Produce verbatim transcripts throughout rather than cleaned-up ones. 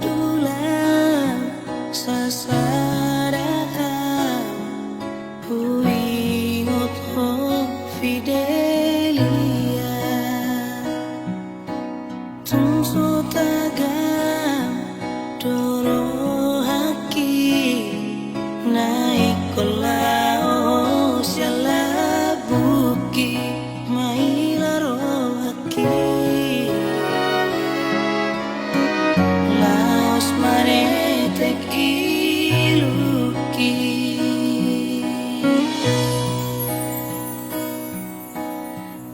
Hudulan sasada au, huingot ho Fidelia. Tung so tagam do rohangki, na ingkon laho sian lambungki maila rohangki. Laos manetek ilungki.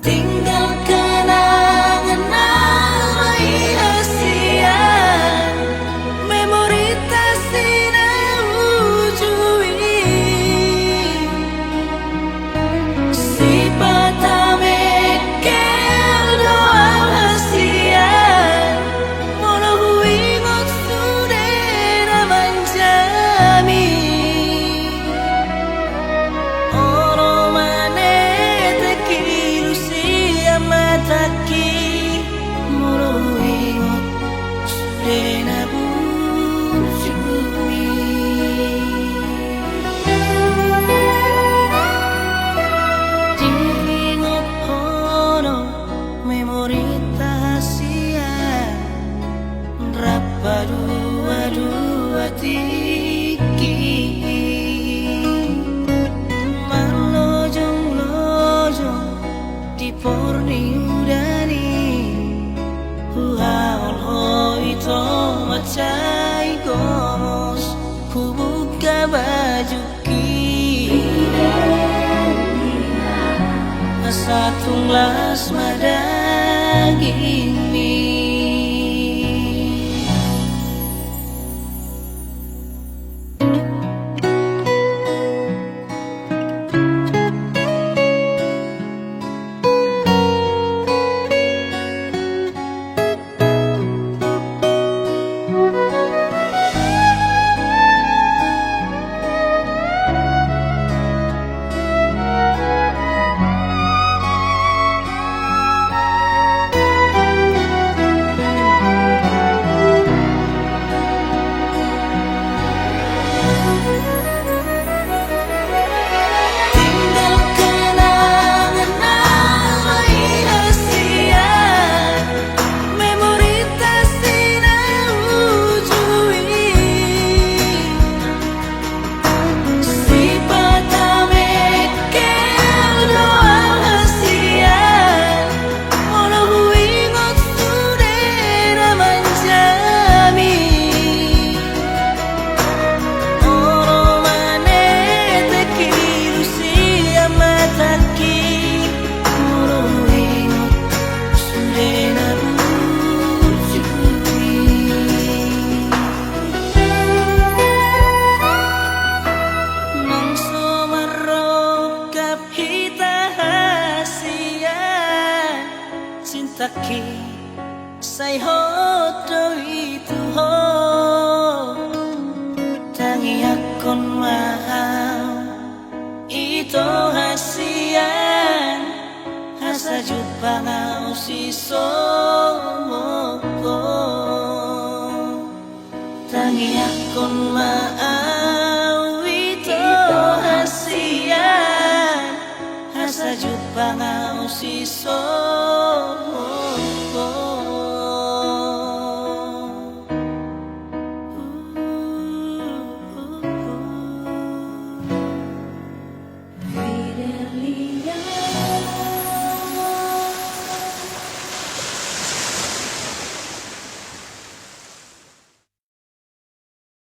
Tinggal kenangan na baik hasian, memori tak sina ujui. Sipata mengkel do au hasian, molo huingot sude na manjami. Olo manetek ilu sian matangki, molo huingot sude na burju i. Diingot ho do memorita hasian, rap paduadua tingki, marlojonglojong di por ni udan i. Huhaol ho ito mansai gomos, hubuka bajungki, asa tung las ma dagingmi. Tinggal kenangan na baik hasian, memori tak sina ujui. Sipata mengkel do au hasian, molo huingot sude na manjami. Olo manetek ilu sian matangki, molo huingot sude na burju i. Nang so marrongkap hita hasian, cintaki sai hot do i tu ho. Tangiangkon ma au ito hasian, asa jumpang au sisongon ho. Tangiangkon ma au ito hasian, asa jumpang au sisongon